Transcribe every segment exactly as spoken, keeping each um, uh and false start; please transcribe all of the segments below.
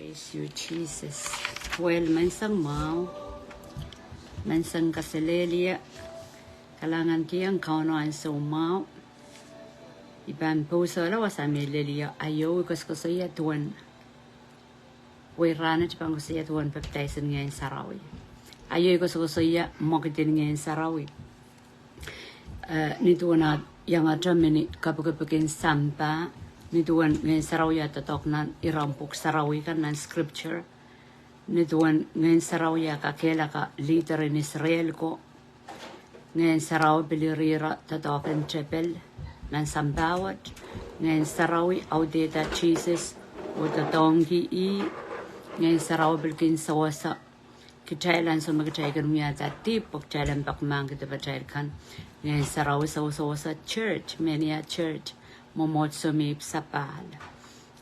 Praise you, Jesus. Well, menseng mwahu, menseng kaselehlie, kalahngan kihong Kauno ansou mwahu. I pahn pousehla wasa me lel ie, aio I koasokoasoia duwen, wei rahnwet I pahn koasoia duwen pepdaisin Ngehn Sarawi. Aio I koasokoasoia mwekid en Ngehn Sarawi. Eh, nin duwen ah iangete mini kapikipik en sampah, nin duwen Ngehn Sarawi ah doadoahk nan iren pwuhk sarawi kan nan scripture, nin duwen Ngehn Sarawi ah kakehlaka leader en Israel ko, Ngehn Sarawi pil irihro doadoahk en tepel nan sampah wet, Ngehn Sarawi audehda Sises oh doadoahngki ih, Ngehn Sarawi pil kin sewese kitail ansou me kitail kin wiahda dihp, pwe kitail en peki mahkki dipatail kan. Ngehn Sarawi sewesewese church, mehnia church, mwomwohdiso me ipwsapahl.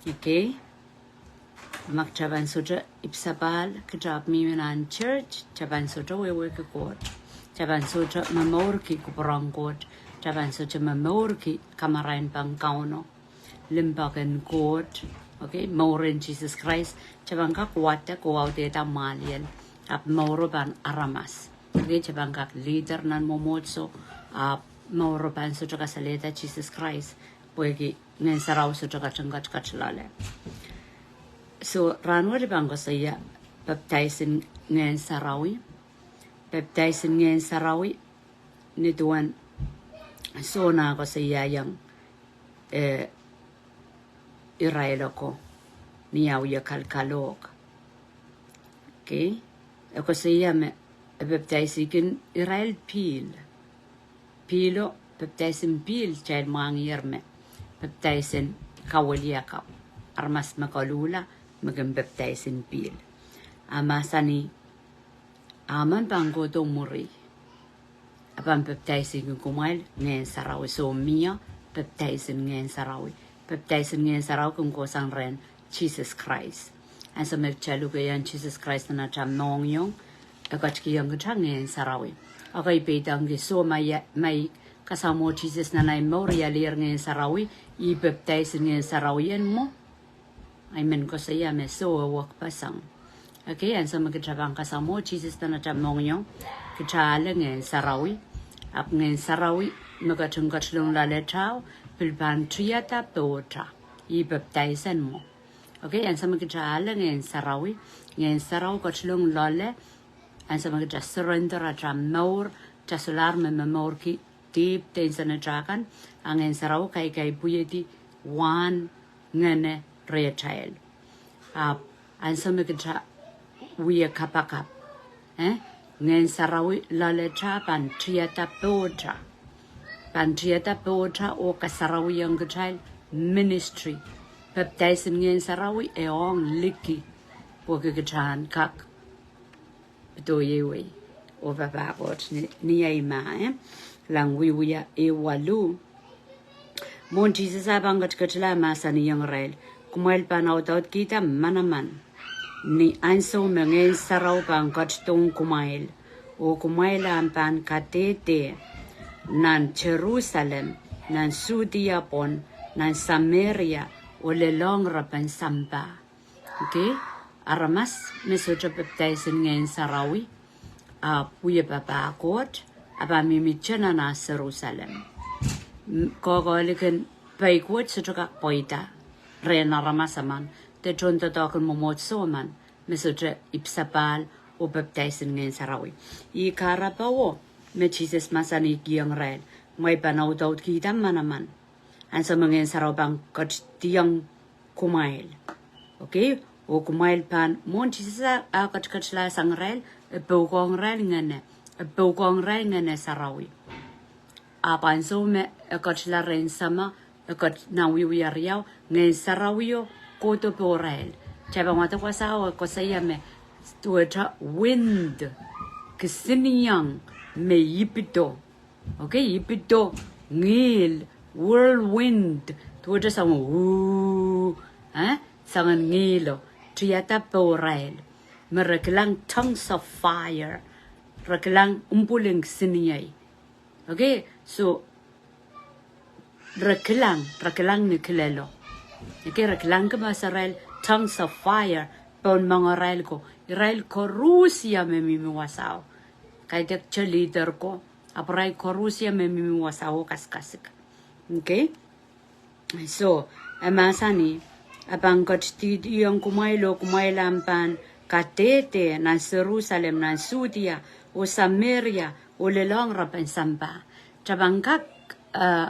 Okay? Ma kitail pahn sohte ipwsapahl, kitail ahpw mihmi nan church, kitail pahn sohte wehwehki Koht. Kitail pahn sohte momourki kupwuren Koht. Kitail pahn sohte momourki kamarain pahn Kauno, limpoak en Koht, okay, mour en Sises Krais. Kitail pahn kak wadek oh audehda mwahliel, ahpw mouro pahn aramas. Okay, kitail pahn kak leader nan mwomwohdiso, ahpw mouro pahn sohte kasalehda Sises Krais, pwehki Ngehn Sarawi sohte ketin ketiket loale. So, rahnwet I pahn koasoia pepdaisin Ngehn Sarawi. Pepdaisin Ngehn Sarawi, nin duwen Sohn ah koasoiaiong, eh, irail ako ni ah wie kalkalohk. Okay? E koasoia me e pepdaisikin irail pihl. Pihlo, pepdaisin pihl kitail mwahngiher me pepdaisin kawiliakapw. Aramas me koluhla me kin pepdaisin pihl. A mahsanih, a men pahn kohdo mwuri, a pahn pepdaisikin kumwail Ngehn Sarawi. So mie pepdaisin Ngehn Sarawi. Pepdaisin Ngehn Sarawi kin kohsang rehn Sises Krais. Ansou me kitail lukehiong Sises Krais nan atail mohngiong, e ketikihong kitail Ngehn Sarawi. Okay, I peidengki, so ma ia, ma I kasamwo Sises nan ahi mour, I alehr Ngehn Sarawi, I pepdaisin Ngehn Sarawi en mwo? I men koasoia me soh, e wekpeseng. Okay, ansou me kitail pahn kasamwo Sises nan atail mohngiong, kitail ale Ngehn Sarawi. Ahpw Ngehn Sarawi me ketin ketilong loaletail, pil pahn tiada pohtail. I pepdaisin mwo. Okay, ansou me kitail ale Ngehn Sarawi, Ngehn Sarawi ketilong loale, ansou me kitail surrender atail mour, kitail solahr me momourki dihp de nsenatail kan, a Ngehn Sarawi kaikai pwihedi wahn ngehne rehtail. Ahpw ansou me kitail wie kapakap, eh, Ngehn Sarawi loaletail pahn tiada pohtail. Pahn tiada pohtail oh kasarawiong kitail ministry. Pepdaisin Ngehn Sarawi e ong liki, pwehki kitail en kak pedoieiwei oh papah Koht ni, ni ahi mah, eh? Kilang Wiewia ehu waluh. Mwohn Sises ah pahn ketiketla, e mahsanihong irail, kumwail pahn audaudkihda manaman ni ansou me Ngehn Sarawi pahn ketidohng kumwail, oh kumwail ahpw pahn kadehde nan Serusalem, nan Sudia pwon, nan Sameria, oh lelohng repen sampah. Okay, aramas me sohte pepdaisin Ngehn Sarawi, ahpw wie papah Koht, ahpw mihmihte nan ah Serusalem. M-, koakoa likin peik wet sohte kak pweida rehn aramas emen, de tohndoadoahk en mwomwohdiso emen, me sohte ipwsapahl oh pepdaisin Ngehn Sarawi. Ih kahrepe wo me Sises mahsanihkihong irail, kumwail pahn audaudkihda manaman ansou me Ngehn Sarawi pahn ketidiong kumwail. Okay? Oh kumwail pahn, mwohn Sises ah, ah ketiketla sang irail, e pwukohng irail ngehne, e pwukohng irail Ngehn Sarawi. Ahpw ansou me e ketla rehn Sahmo, e ket nan Wiewia riau, Ngehn Sarawio kohdo pohrail. Kitail pahn wadek wasa e koasoia me duwehte wind, kisinieng me ipido. Okay, ipido, ngihl, whirlwind, duwehte soangen, woo, eh, soangen ngihlo, tiada pohrail. Me re kilang tongues of fire. Re kilang mpwul en kisiniei. Okay, so re kilang, re kilang ni kilelo. Okay, re kilang kemehsarail tongues of fire, Soun mengerail ko, irail koaros me mihmi wasao. Kaidehkte leader ko, ahpw irail koaros me mihmi wasao kasikasik. Okay? So, e mahsanih, e pahn ketidiong kumwail oh kumwail ahpw pahn kadehde nan Serusalem, nan Sudia, oh Sameria, oh lelohng rapahn sampah. Kitail pahn kak, eh,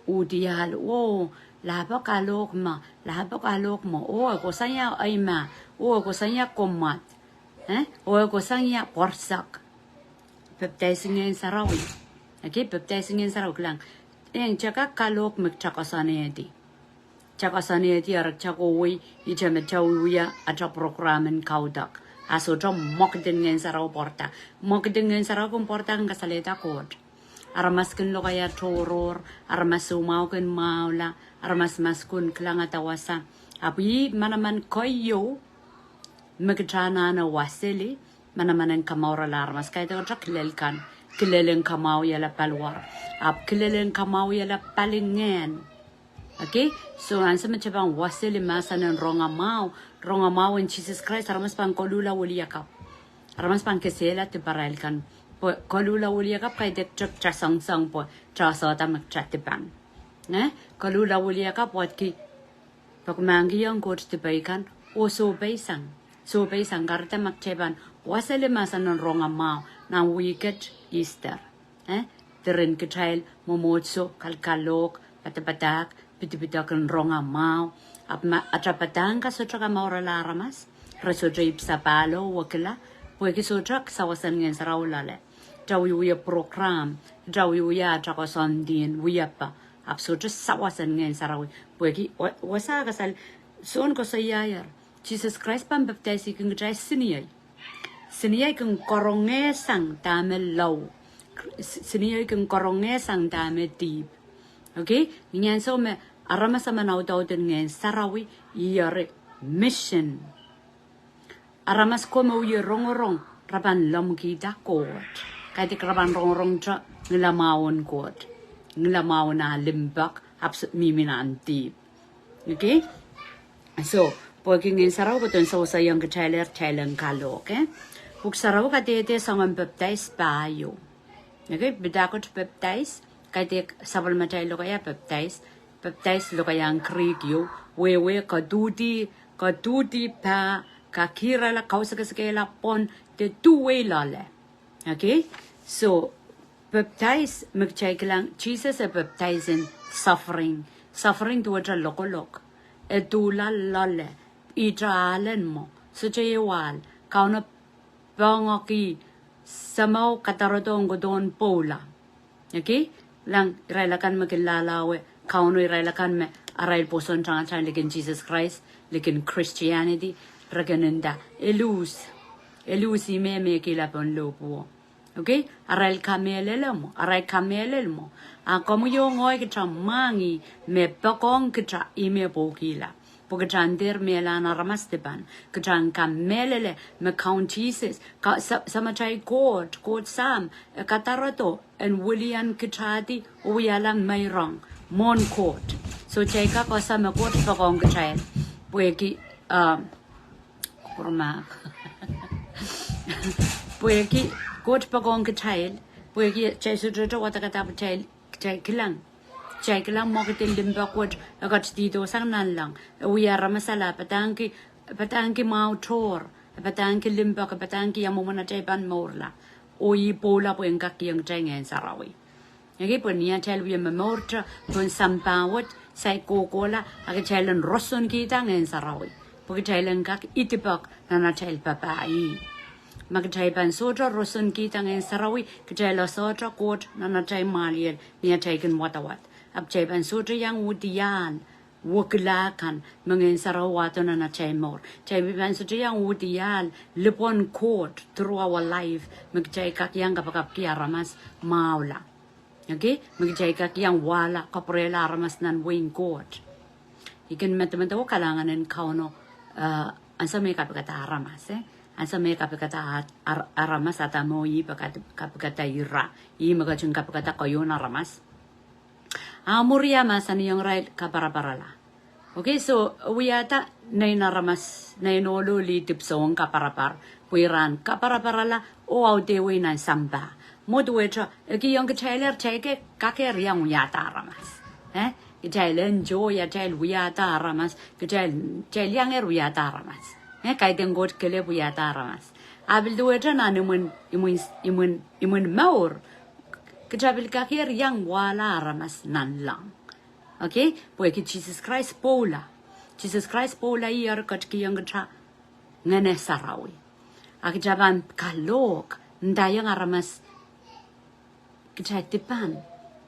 uhdiahl, oh, lahpo kalohk me, lahpo kalohk me, oh, e kohsang ia eimah, oh, e kohsang ia komwad, eh, oh, e kohsang ia pwoarsak. Pepdaising Ngehn Sarawi. Okay, pepdaising Ngehn Sarawi kilang. Eng, kitail kak kalohk me kitail koasoanehdi. Kitail koasoanehdi, eri kitail kohwei ihte me kitail wiewia atail program en kaudok. A sohte mwekid en Ngehn Sarawi pwarada. Mwekid en Ngehn Sarawi kin pwarada kin kasalehda Koht. Aramas kin lokaia tohrohr, aramas soumwahu kin mwahula, aramas maskun kilangada wasa. Ahpw ih manaman keieu me kitail anahne waseli, manaman en kamourala aramas. Kaidehkte kilel kan, kilel en kamwahuiala paliwar, ahpw kilel en kamwahuiala palingehn. Okay? So, ansou me kitail pahn waseli mahsen en rongamwahu, rongamwahu en Sises Krais, aramas pahn koluhla wiliakapw. Aramas pahn kesehla diparail kan, pwe koluhla wiliakapw kaidehkte kitail soangsoang pwe kitail sohte me kitail dipan. Eh? Koluhla wiliakapw wadki pekimahkihong Koht dipei kan, oh sohpeisang. Sohpeisang kahrehda ma kitail pahn waseli mahsen en rongamwahu nan wihket Easter. Eh? Diren kitail mwomwohdiso, kalkalohk, padapadahk, pidipidok en rongamwahu. Ahpw ma atail padahk kan sohte kamourala aramas, re sohte ipwsapahlo wekila, pwehki sohte sawas en Ngehn Sarawi loale. Kitail wiewia program, kitail wiewia atail koasoandi en wiepe, ahpw sohte sawas en Ngehn Sarawi. Pwehki wa-, wasa kasal, Sohn koasoiaier, Sises Krais pahn pepdaiskinkitail siniei. Siniei kin karongehsang dahme lao. S-, siniei kin karongehsang dahme dihp. Okay? Ni ansou me aramas emen audaud en Ngehn Sarawi, ih eri mission. Aramas ko me wie rongorong, re pahn lemmwikihda Koht. Kaidehk re pahn rongorongte ngilamwahun Koht. Ngilamwahun ah limpoak, ahpw s-, mihmi nan dihp. Okay? So, pwehki Ngehn Sarawi kohdohn sawasahiong kitailehr, kitail en kalohk, eh? Pwuhk Sarawi kadehde soangen pepdais pahieu. Okay, pidahkot pepdais, kaidehk sapwellimatail lokaia pepdais, pepdais lokaiahn Greek ieu, wehwe kaduhdi, kaduhdi pah, kakihrala, kausekesekehla pwon, de duwei loale. Okay? So, pepdais me kitail kilang, Sises e pepdais en suffering. Suffering duwehte lokolok. E duhla loale, ihte ahlen mwo, sohte ehu ahl, Kauno pohngoki, semeo kadarodohng kohdohn pwoula. Okay? Lang irail akan me kin lahlahwe Kauno, irail akan me arail pwoson tangatang likin Sises Krais, likin Christianity, re kin nda, e luhs. E luhs, ihme me kihla pohn lohpwuo. Okay? Arail kamehlele mwo, arail kamehlele mwo. A komwi oh ngehi kitail mwahngih me poakohng kitail ihme pwoukhihla. Pwe kitail dehr mehlahn aramas dipan. Kitail kamehlele me Kaun Sises, ka-, sa-, Samatail Koht, Koht Sahm, e kadarodo en wilian kitaildi oh wiahla meirong mwohn Koht. So kitail kak ese me Koht poakohng kitail. Pwehki, ah, kupwurmahk. Pwehki Koht poakohng kitail, pwehki kitail sohte wadek kadarodo kitail, kitail kilang. Kitail kilang mwekid en limpoak wet e ketidihdo sang nanleng. E wia aramasala, padahngki, padahngki mwahu tohr, padahngki limpoak, padahngki ia mwomwen atail pahn mourla. Oh ih pwoula pwe en kak kihong kitail Ngehn Sarawi. Okay, pwe ni atail wie momourte pohn sampah wet, saik kohkohla, a kitail en rosonkihda Ngehn Sarawi. Pwe kitail en kak idipek nan atail papah ih. Ma kitail pahn sohte rosonkihda Ngehn Sarawi, kitail sohte Koht nan atail mwahliel, ni atail kin wadawad. Ahpw kitail pahn sohte iang uhdi ahl wekila kan me Ngehn Sarawi wahdo nan atail mour. Kitail pahn sohte iang uhdi ahl lipwen Koht through our life, me kitail kak iang kapakapki aramas mwahula. Okay? Me kitail kak iang wahla, kapwurehla aramas nan wehin Koht. I kin medemedewe kalahngan en Kauno, eh, ansou me e kapikada aramas, eh? Ansou me e kapikada ar-, ar-, aramas, Adam oh Ihp, e kat-, kapikada ira. Ih me ketin kapikada koahiek en aramas. A mwuri e mahsanihong irail kaparaparala. Okay, so wiahda nein aramas, nein ohl oh lih dipwisou en kaparapar, pwe ira en kaparaparala oh audehwei nan sampah. Mwo duwehte, e kihong kitail, kitail kak, kak iang wiahda aramas. Eh? Kitail enjoy atail wiahda aramas, kitail, kitail iang wiahda aramas. Eh, kaidehn Koht kelehpw wiahda aramas. A pil duwehte nan imwin, imwin, imwin, imwin mour, kitail pil kak iang wahla aramas nanleng. Okay? Pwehki Sises Krais pwoula. Sises Krais pwoula, ih eri ketikihong kitail Ngehn Sarawi. A kitail pahn kalohk, ndaiong aramas kitail dipan,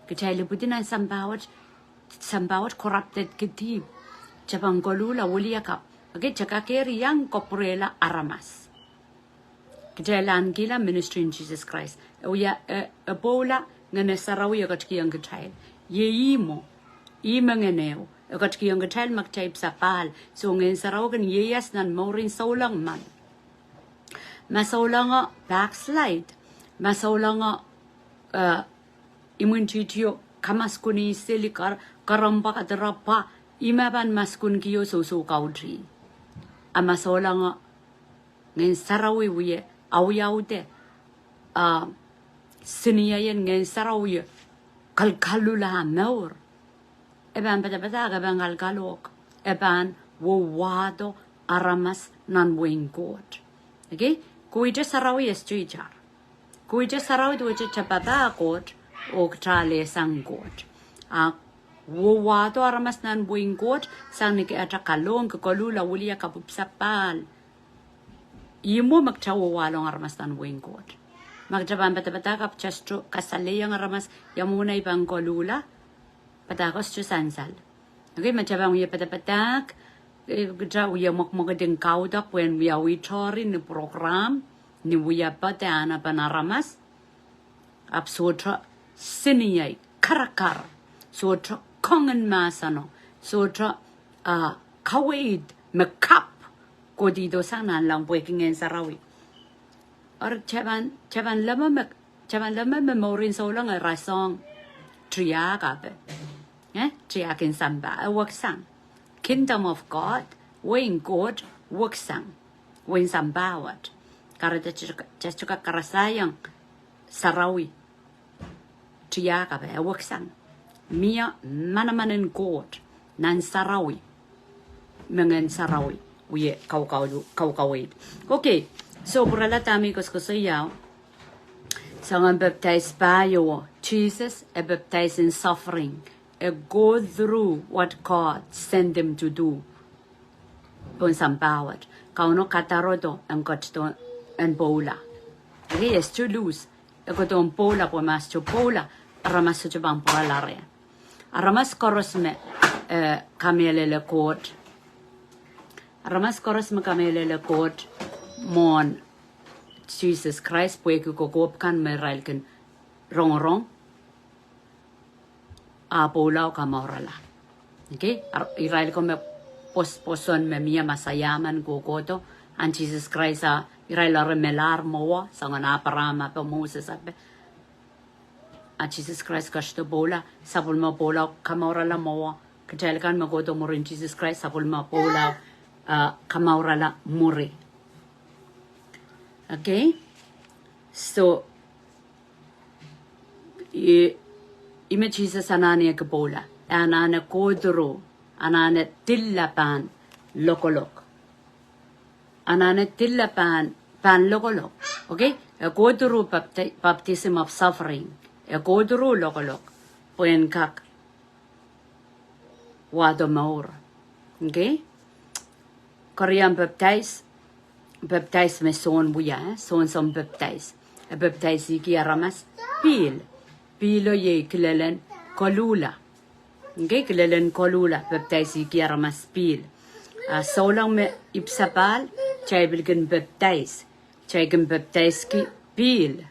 kitail ipwidi nan sampah wet, sampah wet corrupted ki dihp. Kitail pahn koluhla wiliakapw. Okay, kitail kak iang kapwurehla aramas. Kitail ahnikihla ministry en Sises Krais. E wia, e, e pwoula Ngehn Sarawi e ketikihong kitail. Iei ih mwo, ih me Ngehn ehu. E ketikihong kitail ma kitail ipwsapahl. So Ngehn Sarawi kin ieias nan mouren souleng men. Ma souleng e backslide, ma souleng e, eh, imwintihtio, kamaskunseli, kar-, karempwa, kadirapwa, ih me pahn maskunki oh sohso kautih. A ma souleng e Ngehn Sarawi wie, awiawihda, ah, seniei en Ngehn Sarawi wie, kalkaluhla mour. E pahn padapadahk, e pahn kalkalohk, e pahn wowahdo aramas nan wehin Koht. Okay? Kohwei sarawi e sohte itar. Kohwei sarawi duwehte kitail papah Koht, oh kitail alehsang Koht. A wowahdo aramas nan wehin Koht, sang ni atail kalohk, koluhla wiliakapw, ipwsapahl. Ih mwo me kitail wowahlohng aramas nan wehin Koht. Ma kitail pahn padapadahk ahpw kitail sohte kasalehiong aramas ia mwomwen ei pahn koluhla, padahk e sohte sansal. Okay, ma kitail pahn wie padapadahk, eh, kitail wie mwekmwekid en kaudok pwehn wiawi tohri ni program, ni wia padahk en aramas. Ahpw sohte seniei, karakar, sohte kong en mahseno, sohte, ah, kaweid me kapw kohdido sang nanleng pwehki Ngehn Sarawi. Eri kitail pahn, kitail pahn leme me, kitail pahn leme me mouren souleng e rasehng tiahk ape. Eh, tiahk en sampah, e weksang. Kingdom of God, wehin Koht, weksang. Wehin sampah wet. Kahrehda kitail sohte kak karasaiong sarawi. Tiahk ape, e weksang. Mie manaman en Koht nan sarawi. Me Ngehn Sarawi wie kaukau-, kaukaweid. Okay, so pwurala dahme I koasokoasoia. Soangen pepdais pahieu, Sises e pepdais in suffering. E go through what God sent him to do. Pohn sampah wet. Kauno kadarodo en ketido en pwoula. Okay, e sohte luhs. E kohdohn pwoula pwe ma e sohte pwoula, aramas sohte pahn pwurala reh. Aramas koaros me, eh, kamehlele Koht. Aramas koaros me kamehlele Koht mwohn Sises Krais pwehki kokohp kan me irail kin rongorong. A pwoula oh kamourala. Okay? Ar-, irail ko me pwos-, pwoson me mie Mesaia men kohkohdo, ahn Sises Krais a irail eri melahr mwowe, soangen Apraam ape, Moses ape. A Sises Krais ketido pwoula, sapwellime pwoula kamourala mwowe, kitail kan me kohdo mwurin Sises Krais, sapwellime pwoula, ah, kamourala mwuri. Okay? So, I, ih me Sises anahne e kin pwoula. E anahne go through, anahne dilla pahn lokolok. Anahne dilla pahn, pahn lokolok. Okay? E go through bapti-, baptism of suffering. E go through lokolok. Pwehn kak wahdo mour. Okay? Koaros pepdais, pepdais me Sohn wia, eh? Sohn soun pepdais. E pepdaisihki aramas pihl. Pihlo iei kilelen koluhla. Okay, kilelen koluhla, pepdaisihki aramas pihl. A souleng me ipwsapahl, kitail pil kin pepdais. Kitail kin pepdaiski pihl.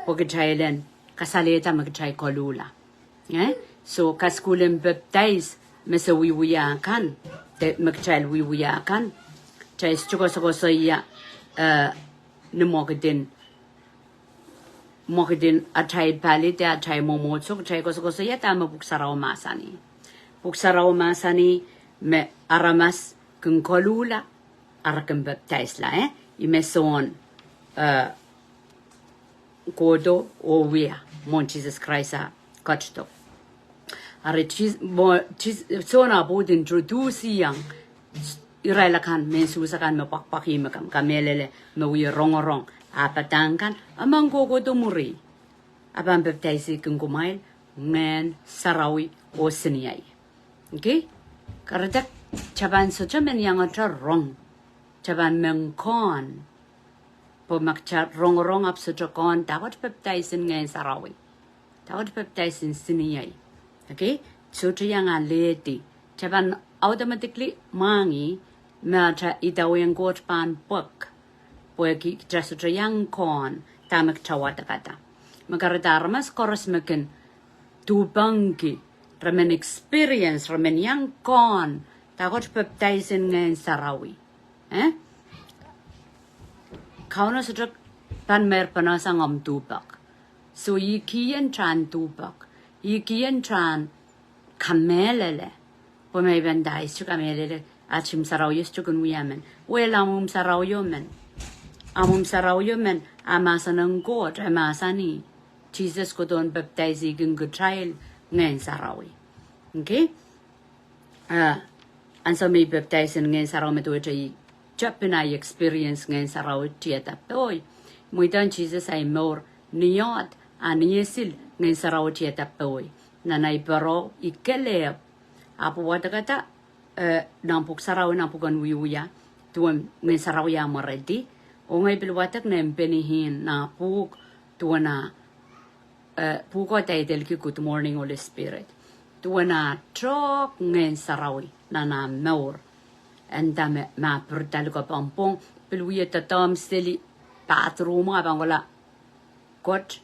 Pwe kitail en kasalehda me kitail koluhla. Eh? So, kasukuhl en pepdais me se wiewia kan, de me kitail wiewia kan, kitail sohte koasokoasoia, eh, ni mwekid en, mwekid en atail pali de atail mwomwohdiso, kitail koasokoasoia dahme Pwuhk Sarawi mahsanih. Pwuhk Sarawi mahsanih, me aramas kin koluhla, ara kin pepdaisla, eh? Ih me Sohn, eh, kohdo oh wia mwohn Sises Krais ah ketido. Ari Sis-, mwo-, Sis-, Sohn ahpw introduce-iong irail akan, mehn Suhs akan me pwakpwakih me kam-, kamehlele me wie rongorong ah padahk kan, a mehn kohkohdo mwuri, a pahn pepdaisih kin kumwail Ngehn Sarawi oh siniei. Okay? Kahrehda, kitail pahn sohte men iangete rong. Kitail pahn men kohn. Pwe ma kitail rongorong ahpw sohte kohn, dahkot pepdaisin Ngehn Sarawi? Dahkot pepdaisin siniei? Okay? Sohte iang alehdi. Kitail pahn automatically mwahngih me atail idawehn Koht pahn pwek. Pwehki kitail sohte iang kohn dahme kitail wadekada. Me kahrehda aramas koaros me kin duhpengki, re men experience, re men iang kohn dahkot pepdaisin Ngehn Sarawi. Eh? Kauno sohte pahn meir pene sang omw duhpek. So, ih kien tahn duhpek. Ih kien tahn kamehlele. Pwe me I pahn nda I sohte kamehlele, ahmw sarawi sohte kin wia men. Well, ahmw sarawi men. Ahmw sarawi men, a mahsen en Koht, a mahsanih Sises kohdohn pepdaisih kin kitail Ngehn Sarawi. Okay? Ah, ansou me I pepdaisin Ngehn Sarawi, me duwehte I tepin ahi experience Ngehn Sarawi tiada pohi. Mweidohng Sises ahi mour, ni oahd, a ni esil Ngehn Sarawi tiada pohi. Nan ahi pere I kelehpw. Ahpw wadekada, eh, nan pwuhk sarawi, nan pwuhken Wiewia, duwen Ngehn Sarawi ah mweredi. Oh ngehi pil wadek nan Benny Hinn, nan pwuhk, duwen ah eh, pwuhko daidelki Good Morning, Holy Spirit. Duwen ah tohk Ngehn Sarawi nan ah mour. Eri dahme ma pirida likou pahn pwong, pil wie doadoahk seli bathroom, a pahn kohla kot,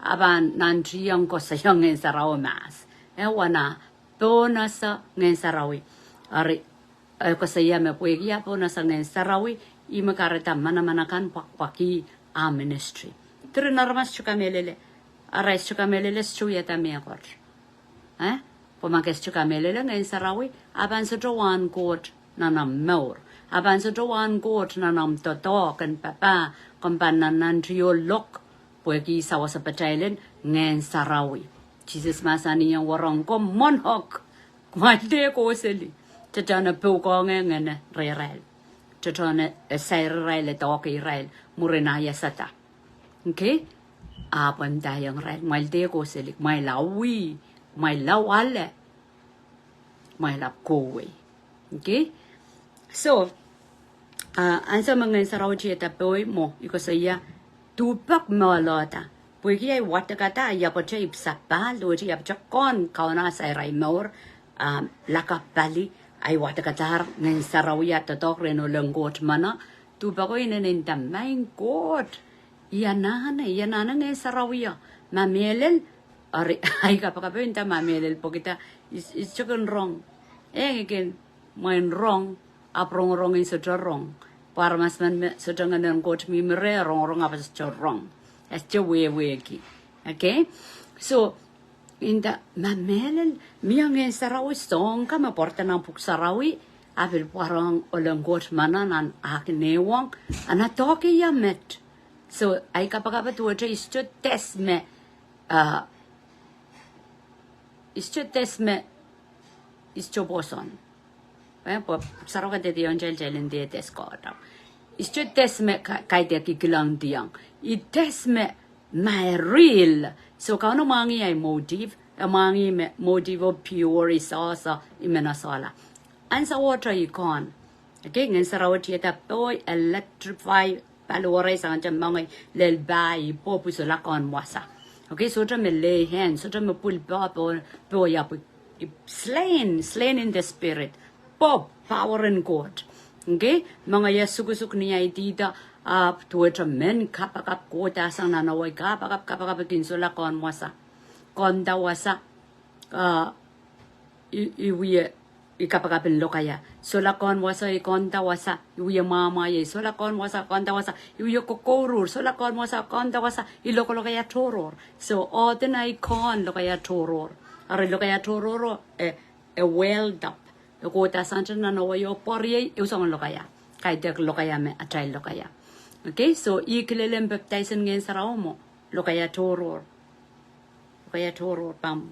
a pahn nantihong koasoiong Ngehn Sarawi mahs. Eh, wana pohnese Ngehn Sarawi. Eri, eh, koasoia me pwehki ah pohnese Ngehn Sarawi, ih me kahrehda manaman akan pwakpwakih ah ministry. Diren aramas sohte kamehlele, arail sohte kamehlele sohte wiahda mehkot. Eh? Pwe ma ke sohte kamehlele Ngehn Sarawi, a pahn sohte wahn Koht nan omw mour. A pahn sohte wahn Koht nan omw doadoahk en papah, komw pahn nannantiolok, pwehki sawas patail en Ngehn Sarawi. Sises mahsanihong warehng ko, mwohn hok, kumwail dehr kohseli. Tehtehn e pwukoahngehng ngehn rehrail. Tehtehn e sair irail, e doahke irail, mwurin ah iasada. Okay? Ahpw e ndaiong irail, kumwail dehr kohseli, kumwail awih, kumwail awale, kumwail ahpw kohwei. Okay? So, ah, ansou me Ngehn Sarawi tiada pohi mwo, I koasoia, duhpek me oalohda. Pwehki ahi wadekada, ahi apwete ipwsapahl, duwehte ahi apwete kohn, Kauno sair ahi mour, ah, lakapw pali, ahi wadekadahr Ngehn Sarawi ah doadoahk rehn Ohl en Koht mwohno, duhpeko inenen nda, Maing Koht, I anahne, I anahne Ngehn Sarawio. Ma mehlel, eri, ahi kapakap e nda ma mehlel pwehki dah, I, I sohte kin rong. Eh, I kin, mwein rong, ahpw rongorong I sohte rong. Pwe aramas men me sohte Ngehn en Koht mihmi reh, rongorong ahpw sohte rong. E sohte wehwehki. Okay? So, I nda ma mehlel, mie Ngehn Sarawi soahng ka me pwarada nan pwuhk sarawi, a pil pwarohng Ohl en Koht mwohno nan ah kin ehuong, a na doahke ie met. So, ahi kapakap duwehte I sohte des me, ah, I sohte des me, I sohte pwoson. Eh, pwe sarawi kadehdehiong kitail, kitail en dehr des kohdo. I sohte des me ka-, kaidehk I kilangdiong. I des me ma e real. So Kauno mwahngih ahi motive, e mwahngih me motive o pure, I sohso, I men esehla. Ansou wet I kohn. Okay, Ngehn Sarawi tiada pohi, electrify paliwarei, sangete moangei lel pah, I pwopw, I solahr kohn wasa. Okay, sohte me lay hand, sohte me pwil poh, poh, poh, I ahpw I slain, slain in the spirit. Pwopw, power en Koht. Okay? Moangei e sukosuk ni ahi dihdo, ahpw duwehte mehn kapakap kohdahsang nan awa, I kapakap, kapakap, I kin solahr kohn wasa. Kohnda wasa, ah, I, I wie, I kapakap en lokaia. Solahr kohn wasa, I kohnda wasa, I wie mwamwahiei. Solahr kohn wasa, kohnda wasa, I wie kokouruhr. Solahr kohn wasa, kohnda wasa, I lokolokaia tohrohr. So, ohden ahi kohn lokaia tohrohr. Eri lokaia tohrohr, eh, e welled up. E kohda soangen nan ewe iohpwoar iei, ehu soangen lokaia. Kaidehk lokaia me atail lokaia. Okay, so ih kilelen pepdaisin Ngehn Sarawi mwo lokaia tohrohr. Lokaia tohrohr pahn,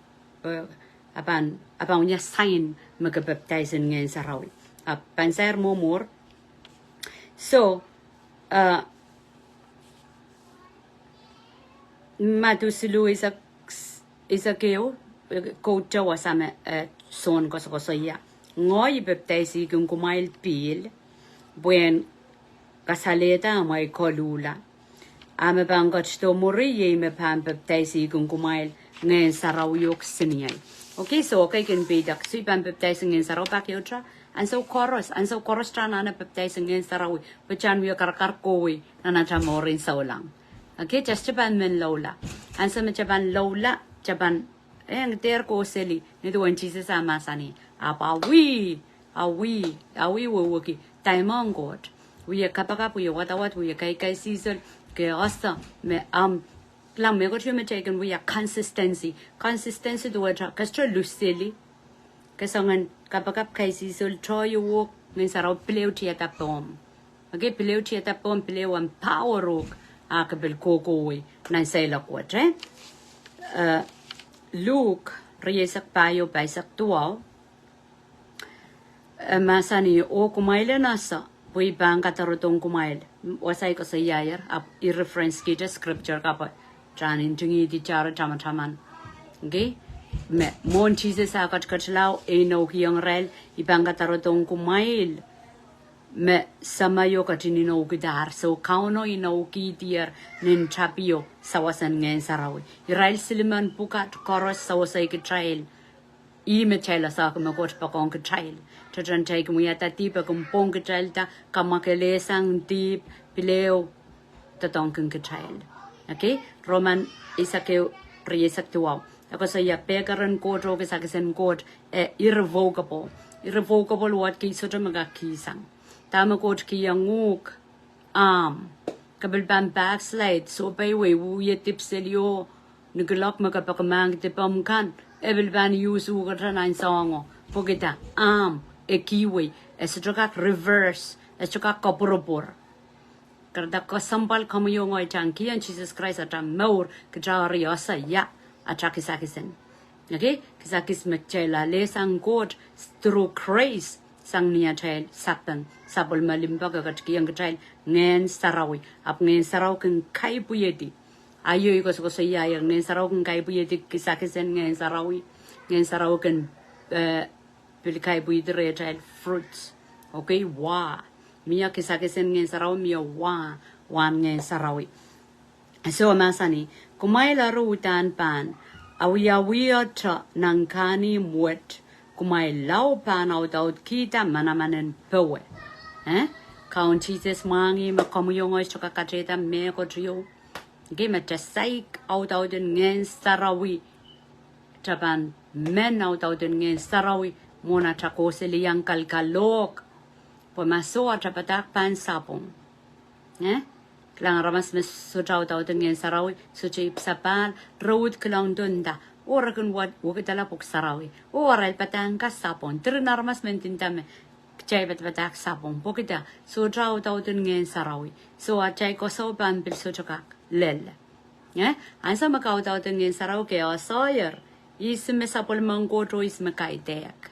eh, a pahn, a pahn wia sign me ke pepdaisin Ngehn Sarawi. Ahpw pahn sair mwomwohd. So, eh, Madiu siluh eisek, eisek ehu, eh, koude wasa me, eh, Sohn koasokoasoia. Ngehi I pepdaisihkin kumwail pihl, pwehn kasalehda amwail koluhla. A me pahn ketido mwuri, iei me pahn pepdaisihkin kumwail Ngehn Sarawi oh kisiniei. Okay, so okay, kin peidak, so I pahn pepdaisin Ngehn Sarawi pak ehute, ansou koaros, ansou koaros ta anahne pepdaisin Ngehn Sarawi, pwe ta wie karakar kohwei nan ata mour en souleng. Okay, just pahn men loula. Ansou me ta pahn loula, ta pahn, eh, ngeder kohseli, ni duwen Sises a mahsanih. Ahpw awi, awi, awi wehwehki, dahme Koht. Wie kapakap, wie wadawad, wie kaikaisihsol, ke ese, me, um, kilang mehkot ieu me kitail kin wia consistency. Consistency duwehte, ke sohte luseli. Ke soangen kapakap, kaisihsol, tohto, Ngehn Sarawi pil ehu tiada pohmw. Okay, pil ehu tiada pohmw, pil ehu empower uhk, a ke pil kohkohwei nan seiloak wet, eh? Eh, Luk, rieisek pahieu, pahisek duwau. Eh, mahsanih, oh kumwail en ese, pwe I pahn kadarodohng kumwail. Wasa I koasoiaier, ahpw I reference kihda scripture kapw, ta ntingihdi tare tamataman. Okay? Me, mwohn Sises ah ketiket lao, e inoukihong irail, I pahn kadarodohng kumwail. Me Sahmo ketin inoukihdahr, so Kauno inoukihdier nin tapio sawasen Ngehn Sarawi. Irail silimen pwukat koaros sewese kitail. Ih me kitail esehki me Koht poakohng kitail. Tohtohn kitail kin wiahda dihp, e kin pwong kitailda, kamwakelehsang dihp, pil ehu doadoahngkin kitail. Okay? Roman eisek ehu, rieisek duwau. E koasoia pekeren Koht oh kisakisen Koht, eh, irrevocable. Irrevocable word kei sohte me kak kihsang. Dahme Koht kihong uhk, ahmw. Ke pil pahn backslide, sohpeiwei, wie dipwiseli oh, ni kuloak me ke peki mahk dipomw kan, e pil pahn use uhk nan soahngo. Pwehki dah, ahmw, e kihwei, e sohte kak reverse, e sohte kak kapwurpwur. Kahrehda kesempwal komwi oh ngehi, ata kihong Sises Krais ata mour, kitail eri ese ia ata kisakis en. Okay? Kisakis me kitail alehsang Koht through grace, sang ni atail sapeng, sapwellime limpoak e ketikihong kitail Ngehn Sarawi, ahpw Ngehn Sarawi kin kaipwidi. Aio I koasokoasoiaier, Ngehn Sarawi kin kaipwidi kisakis en Ngehn Sarawi, Ngehn Sarawi kin, eh, pil kaipwidi rehtail fruits. Okay, wah. Mie kisakis en Ngehn Sarawi, mie wah, wahn Ngehn Sarawi. So mahsanih, kumwail eri uhdahn pahn awiawihte nan kahnimw wet, kumwail lao pahn audaudkihda manaman en powe. Eh? Kaun Sises mwahngih me komwi oh ngehi sohte kak katehda mehkot ieu. Okay, me kitail saik audaudin Ngehn Sarawi. Kitail pahn men audaudin Ngehn Sarawi, mwohn atail kohseli iang kalkalohk. Pwe ma soh, atail padahk pahn sapwung. Eh? Kilang, aramas me sohte audaudin Ngehn Sarawi, sohte ipwsapahl, re uhd kilang donda. Oh re kin wad, wekidala pwuhk sarawi. Oh arail padahk kak sapwung. Diren aramas men ndinda me kitail padapadahk sapwung. Pwehki dah, sohte audaudin Ngehn Sarawi. So atail koasoi pahn pil sohte kak lel. Eh? Ansou me ke audaudin Ngehn Sarawi ke esehier, ihs me sapwellimen Koht oh ihs me kaidehk.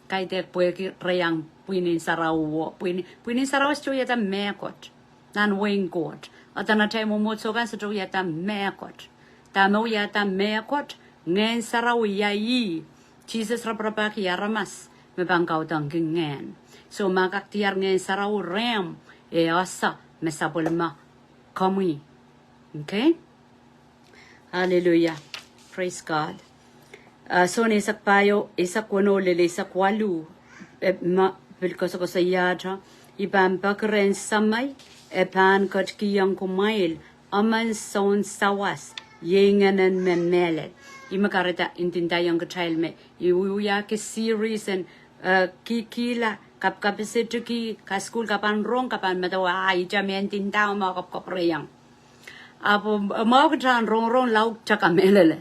Kaidehk pwehki re iang pwihnen sarawi oh, pwihn, pwihnen sarawi sohte wiahda mehkot. Nan wehin Koht. Eden atail mwomwohdiso kan sohte wiahda mehkot. Dahme wiahda mehkot, Ngehn Sarawi, ia ih. Sises raparapahki aramas me pahn kaudokki ngehn. So ma kak diar Ngehn Sarawi rehmw, e ese me sapwellime komwi. Okay? Hallelujah. Praise God. Ah, Sohn eisek pahieu, eisek weneu lel eisek waluh, eh, me pil koasokoasoiahte, I pahn peki rehn Semei, e pahn ketikihong kumwail emen Soun sawas, iei Ngehnen me mehlel. Ih me kahrehda I ndindaiong kitail me I wiewiahki series en, eh, kihkihla, kapkapisetki, kasukuhl ke pahn rong, ke pahn medewe, ah, ihte me I ndinda, me I kapkapwureiong. Ahpw, eh, mwahu kitail en rongorong lao kitail kamehlele.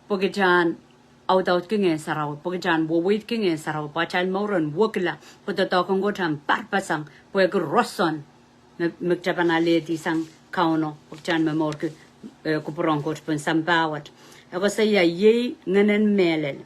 Pwe kitail en audaudki Ngehn Sarawi, pwe kitail en weweidki Ngehn Sarawi, pwe atail mour en wekila, pwe doadoahk en Koht en parpasang, pwehki roson me, me kitail pahn alehdi sang Kauno, pwe kitail en momourki, eh, kupwur en Koht pohn sampah wet. E koasoia, iei Ngehnen mehlel,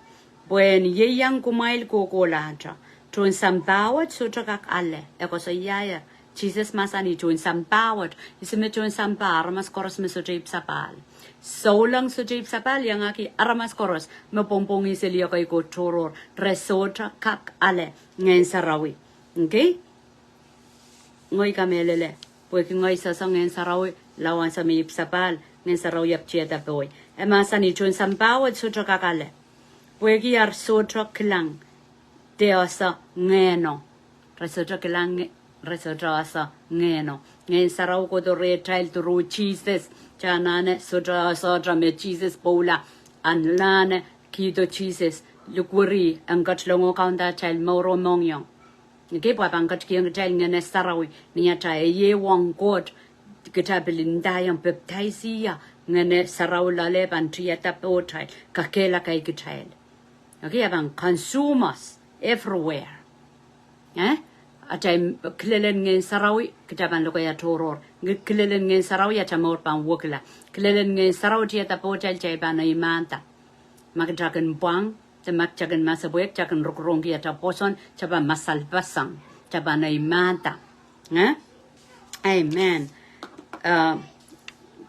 pwe en ieiang kumwail kohkohlahte. Tohn sampah wet sohte kak ale. E koasoia, Sises mahsanih tohn sampah wet, ihs me tohn sampah? Aramas koaros me sohte ipwsapahl. Souleng sohte ipwsapahl, iangahki aramas koaros me pwongpwongih seli ekei Koht tohrohr, re sohte kak ale Ngehn Sarawi. Okay? Ngehi kamehlele, pwehki ngehi sohsoh Ngehn Sarawi, lao ansou me ipwsapahl, Ngehn Sarawi ahpw tiada pohi. E mahsanih tohn sampah wet sohte kak ale, pwehki ar sohte kilang de ese Ngehno. Re sohte kilang, re sohte ese Ngehno. Ngehn Sarawi kohdo rehtail through Sises. Kitail anahne sohte ese me Sises pwoula. Anahne kihdo Sises, likwerih, en ketilong oh kaunda atail mour oh mohngiong. Okay, pwe e pahn ketikihong kitail Ngehn Sarawi ni atail ieiang Koht, kitail pil ndaiong pepdaisi, Ngehn Sarawi loale pahn tiada pohtail, kakehlaka kitail. Okay, e pahn consume us everywhere. Eh? Atail kilelen Ngehn Sarawi, kitail pahn lokaia tohrohr. Nge-, kilelen Ngehn Sarawi, atail mour pahn wekila. Kilelen Ngehn Sarawi tiada pohtail, kitail pahn ei mahda. Ma kitail kin pwang, de ma kitail kin masepwehk, kitail kin rongorongki atail pwoson, kitail pahn masalpasang, kitail pahn ei mahda. Eh? Amen. Eh,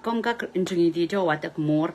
komw kak ntingihdi toh wadek mwuhr.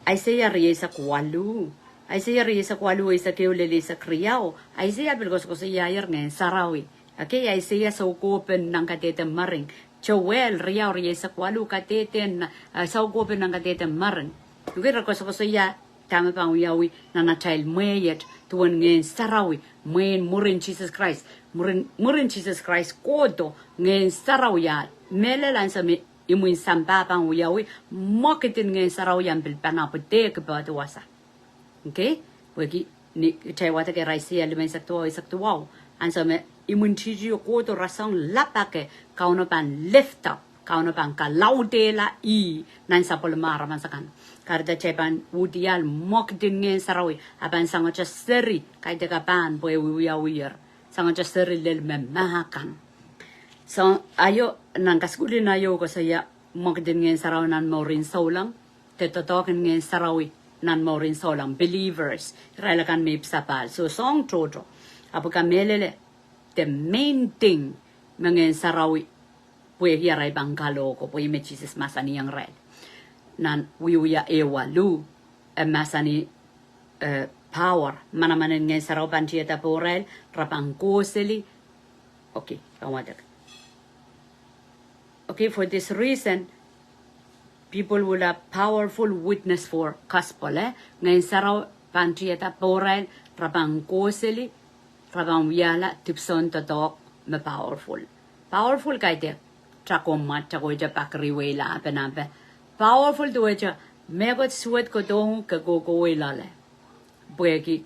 Aiseia rieisek waluh. Aiseia rieisek waluh, eisek ehu lel eisek riau. Aiseia pil koasokoasoiaier Ngehn Sarawi. Okay, Aiseia soukohpen nan kadehde mering. Joel riau rieisek waluh, kadehde nan, eh, soukohpen nan kadehde mering. Okay, re koasokoasoia dahme pahn wiawi nan atail mwehi et, duwen Ngehn Sarawi, mwein mwurin Sises Krais, mwurin, mwurin Sises Krais kohdo Ngehn Sarawi ah mehlel ansou me imwin sampah pahn wiawi, mwekid en Ngehn Sarawi en pil pahn ahpw dehki pahn wasa. Okay? Pwehki ni kitail wadek Aiseia limeisek duwau, eisek duwau. Ansou me imwintihti oh kohdo rasehng lapake, Kauno pahn lift up, Kauno pahn kalaudehla ih nan sapwellime aramas akan. Kahrehda kitail pahn uhdiahl mwekid en Ngehn Sarawi, a pahn sangete seri, kaidehk a pahn pwe wiewiawier. Sangete seri lel me mahkan. So, aio, nan kasukuhl en aio koasoia mwekid en Ngehn Sarawi nan mouren souleng, de doadoahk en Ngehn Sarawi nan mouren souleng, believers, irail akan me ipwsapahl. So, soahng tohto. Ahpw kamehlele, the main thing me Ngehn Sarawi pwehki arail pahn kalohko, pwe ih me Sises mahsanihong irail. Nan Wiewia ehu waluh, e mahsanih, eh, power, manaman en Ngehn Sarawi pahn tiada pohrail, re pahn kohseli. Okay, pahn wadek. Okay, for this reason, people will have powerful witness for gospel, eh? Ngehn Sarawi pahn tiada pohrail, re pahn kohseli, re pahn wiahla dipwisoun doadoahk me powerful. Powerful kaidehk, takomwa, takohte pak riwei lahpe nahpe. Powerful duwehte, mehkot suwed kohdohng ke kohkohwei loale. Pwehki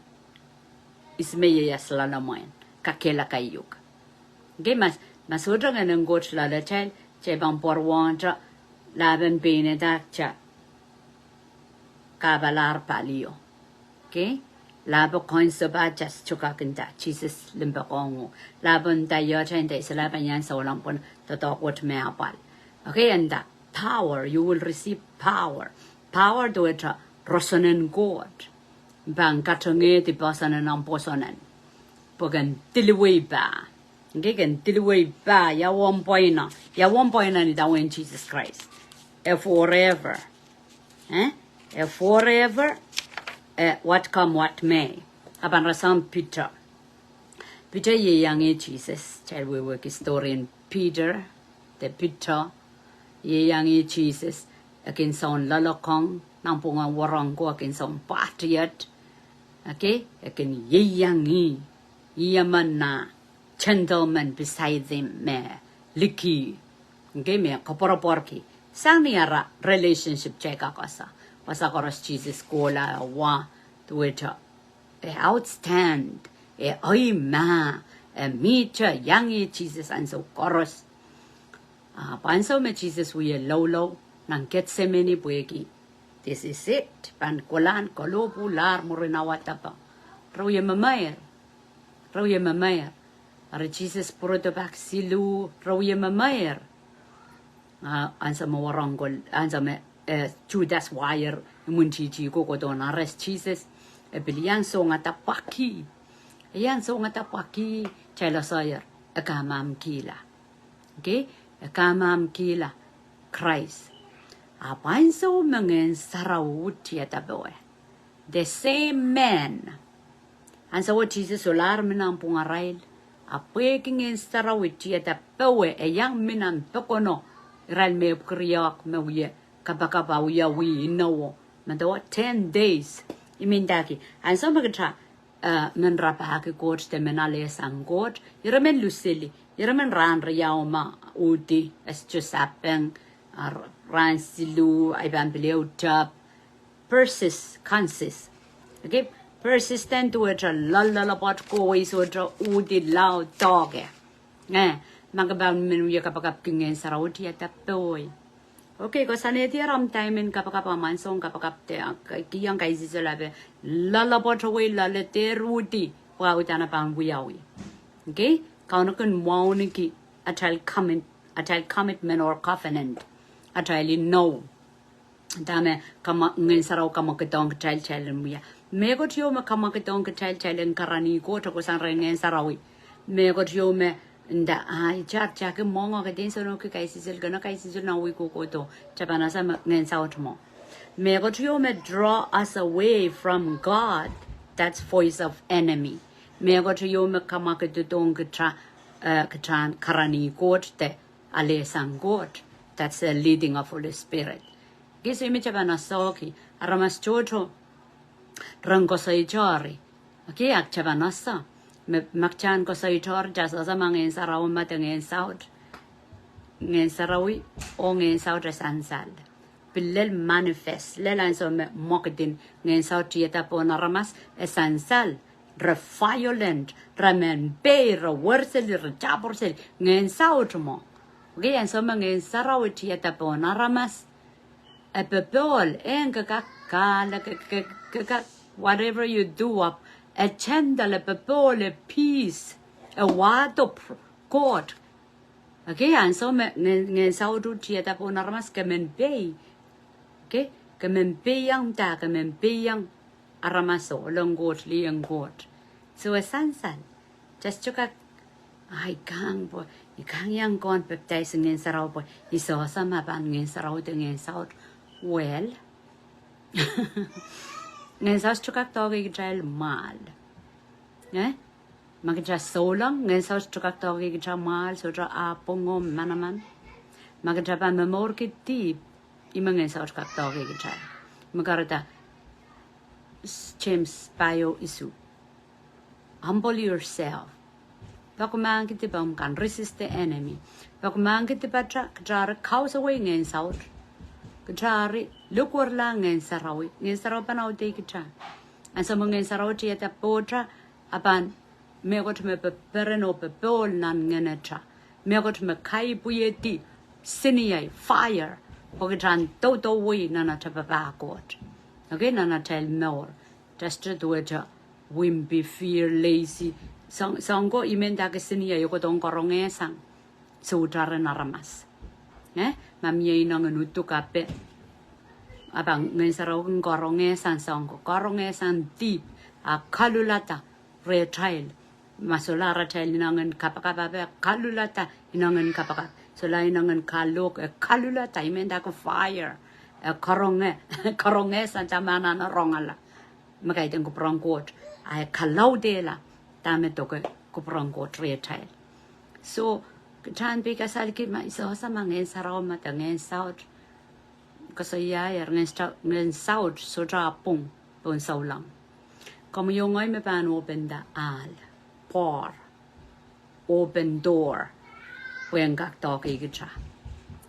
ihs me ieias loale mwein, kakehlaka uhk. Okay, ma, ma sohte Ngehnen Koht loaletail, kitail pahn pwarodohngte, lahpen pein eda kitail kahpwalahr palio. Okay? Lahpe koasoia pwe kitail sohte kak nda, Sises limpoak ong uhk. Lahpe nda iei atail nda, I solahr pahn iang souleng pwehn doadoahk wet me apwal. Okay, e nda, power, you will receive power. Power duwehte roson en Koht. Pahn katengehdi poahsoan en omw pwoson en. Pwe ken diliwei pah. Okay, ken diliwei pah, ia omw pwaino. Ia omw pwaino ni idawehn Sises Krais. E forever. Eh? E forever. Eh, what come, what may. A pahn rasehng Piter. Piter ieiang Sises. Kitail wehwehki story en Piter. De Piter ieiang Sises. E kin soun loalokong. Nanpwungen wahnpoaron ko e kin soun pahtiet. Okay? E kin ieiang ih. Ih emen nah gentleman beside him me liki. Okay, me koapworopworki. Sang ni ara relationship kitail kak wasa. Wasa koaros Sises kohla, e wa, duwehte, e outstand, e eimah, e mihte iang Sises ansou koaros. Ah, pwe ansou me Sises wie loulou, nan Ketsemeni pwehki This is it. Pahn kolahn kalohpwuhlahr mwurin awa dapa. Re wie memeir. Re wie memeir. Eri Sises pwurodo pak siluh, re wie memeir. Ah, ansou me warong kol, ansou me, eh, Sudas wire, imwintihti kohkohdo en arrest Sises. E pil iang songada pwakih. E iang songada pwakih, kitail koasoier, e kamamkihla. Okay? E kamamkihla Krais. Ahpw ansou me Ngehn Sarawi tiada powe. The same man. Ansou Sises solahr mi nan pwungarail. Ahpw pwehki Ngehn Sarawi tiada powe, e iang mi nan pokono. Irail mepwukat riehk me wie kapakap, wiawi, inowo. Medewe ten days. I mean dahki. Ansou me kitail eh, men rapahki Koht de men alehsang Koht, ire men luseli, ire men rahn riau ma uhdi, e sohte sapeng, ah, rahn siluh, ahi pahn pil ehu tep, persis-, consis-. Okay? Persistent wehte loalloalopwoat kohwei sohte uhdi lao doke. Eh, ma ke pahn men wie kapakapki Ngehn Sarawi tiada powe. Okay, koasoanehdi ahmw time en kapakap, ahmw ansou en kapakap de, ah, ke, kihong kaisihsol ape, loalloapwoat kohwei loale dehr uhdi, pwe udahn e pahn wiawi. Okay, Kauno kin wauneki atail commit-, atail commitment or covenant. Atail inou. Dahme kamwa-, Ngehn Sarawi kamwakidohng kitail, kitail en wia. Mehkot ieu me kamwakidohng kitail, kitail en karanih Koht, e kohsang rehn Ngehn Sarawi. Mehkot ieu me nda, ah, I tah, tah ke mwenge, ke dehr solahr ki kaisihsol, kene kaisihsol nan wei kohkohdo, kitail pahn ese me Ngehn Saut mwo. Mehkot ieu me draw us away from God, that's voice of enemy. Mehkot ieu me kamwakidohng kitail, eh, kitail en karanih Koht de alehsang Koht, that's the leading of Holy Spirit. Kitail soh me kitail pahn ese ki, aramas tohto ren koasoia tori. Okay, ahpw kitail pahn ese. Me, ma kitail en koasoia tori, kitail sehse ma Ngehn Sarawi me de Ngehn Saut. Ngehn Sarawi oh Ngehn Saut e sansal. Pil lel manifest, lel ansou me mwekid en Ngehn Saut tiada pohn aramas, e sansal. Re violent, re men pei, re werseli, re tapwurseli, Ngehn Saut mwo. Okay, ansou me Ngehn Sarawi tiada pohn aramas, e popohl, en ke kak kahlap, ke, ke, ke kak, whatever you do up, e gentle, e popohl, e peace, e wahdo pr-, Koht. Okay, ansou me Ngehn, Ngehn Saut tiada pohn aramas ke men pei. Okay, ke men peiong da, ke men peiong aramas ohl en Koht, lih en Koht. So e sansal. Kitail sohte kak, ah, I kang pwe, I kang iang kohn pepdaiso Ngehn Sarawi pwe, I sehse ma pahn Ngehn Sarawi de Ngehn Saut. Well, Ngehn Saut sohte kak doahke kitail mwahl. Eh? Ma kitail souleng, Ngehn Saut sohte kak doahke kitail mwahl, sohte ahpw ngoh manaman. Ma kitail pahn momourki dihp, ih me Ngehn Saut kak doahke kitail. Me kahrehda s-, James pahieu isuh. Humble yourself. Peki mahkki dipomw kan, resist the enemy. Peki mahkki dipata, kitail eri kausawei Ngehn Saut. Kitail eri likwerla Ngehn Sarawi. Ngehn Sarawi pahn audehkitail. Ansou me Ngehn Sarawi tiada pohta, a pahn mehkot me peperen oh popohl nan ngeneta. Mehkot me kaipwihedi, seniei, fire. Pwe kitail en doudouwei nan atail papah Koht. Okay, nan atail mour. Kitail sohte duwehte wimpy, fear, lazy. Soang-, soangko I men dahki seniei e kohdohng karongehsang. Sohte ren aramas. Eh? Ma mie inengen uduk ape. A pahn Ngehn Sarawi kin karongehsang soangko. Karongehsang dihp. A kalulada rehtail. Ma solahr atail inengen kapakap ape, kalulada inengen kapakap. Solahr inengen kalohk, e kalulada, I men dahki fire. E karonge, karongehsang dahme anahne rongala. Me kaidehn kupwuren Koht, a e kalaudehla dahme doke kupwuren Koht rehtail. So, kitail en pil kasalehki ma I sehse ma Ngehn Sarawi me de Ngehn Saut. Koasoiaier Ngehn Sa-, Ngehn Saut sohte ahpw pwung pohn souleng. Komwi oh ngehi me pahn open the ahl, por, open door, pwe en kak doahke kitail.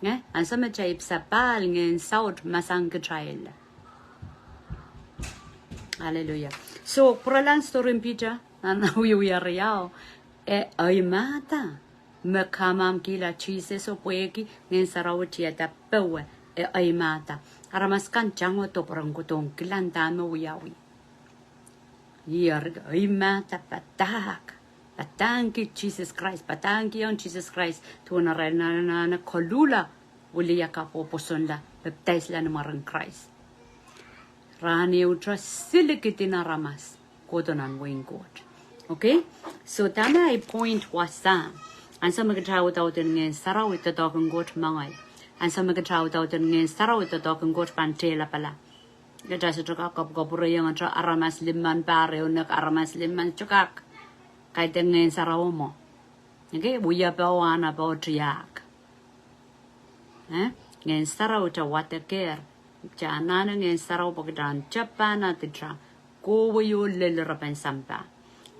Eh? Ansou me kitail ipwsapahl Ngehn Saut mahsankitail. Hallelujah. So, pwuralahng story en Piter, nan wiewia riau, e, e mahmahda me kamamkihla Sises oh pwehki Ngehn Sarawi tiada powe. e, eimahda. Aramas kan tangodo pwe ren kohdohng kilang dahme wiawi. Ih eri eimahda padahk. Padahngki Sises Krais, padahngki ong Sises Krais, duwen arail anahne koluhla, wiliakapw oh pwosonla, pepdaisla ni mwaren Krais. Rahn ehute silikidin aramas kohdo nan wehin Koht. Okay? So dahme ahi point wasa? Ansou me kitail audaudki Ngehn Sarawi, doadoahk en Koht mengei. Ansou me kitail audaudki Ngehn Sarawi, doadoahk en Koht pahn tehlapala. Kitail sohte kak kapwkapwurehiong atail aramas limmen pahr, ehu nek aramas limmen, sohte kak. Kaidehn Ngehn Sarawi mwo. Okay? Wiepe oh ahnepe oh tiahk. Eh? Ngehn Sarawi kitail wadekehr. Kitail anahne Ngehn Sarawi pwe kitail en tepda nan atail kohwei oh lel irepen sampah.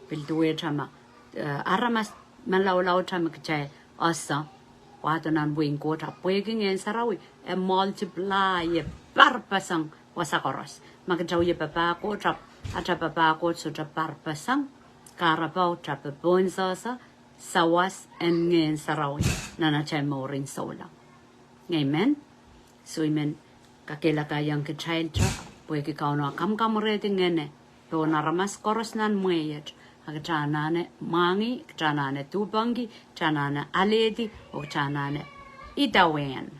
Pil duwehte ma, eh, aramas malaulau kitail me kitail ese wahdo nan wehin Koht, ahpw pwehki Ngehn Sarawi, e multiply, e parpeseng wasa koaros. Ma kitail wie papah Koht, atail papah Koht sohte parpeseng, kahrepe atail popohn sehse, sawas en Ngehn Sarawi nan atail mourin souleng. Amen. So I men kakehlakaiong kitail te, pwehki Kauno kamwakamwurehdi ngehne pohn aramas koaros nan mwehi et, a kitail anahne mwahngih, kitail anahne dohpengki, kitail anahne alehdi, oh kitail anahne idawehn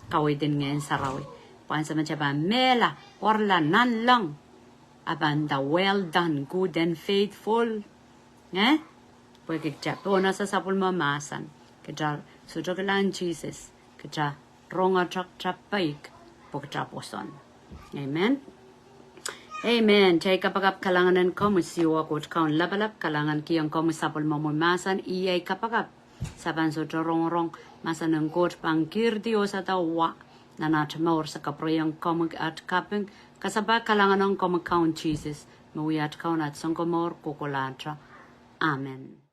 kaweid en Ngehn Sarawi. Pwe ansou me kitail pahn mehla, oarala nanleng, a pahn nda, "Well done, good and faithful." Eh? Pwehki kitail pohnese sapwellime mahsen, kitail sohte kilang Sises, kitail rong atail peik pwe kitail pwoson. Amen. Amen. Kitail kapakap. Kalahngan en komwi Siohwa Koht Kaun lapalap, kalahngankihong komwi sapwellimomwi mahsen, iei kapakap. Sapan sohte rongorong mahsen en Koht pahn kihrdi oh sadawa nan at mour, se kapwurehiong komwi at kaping, kasapahl kalahngan ong komwi Kaun Sises, me wia at Kaun, at Sounkomour kohkohlahte. Amen.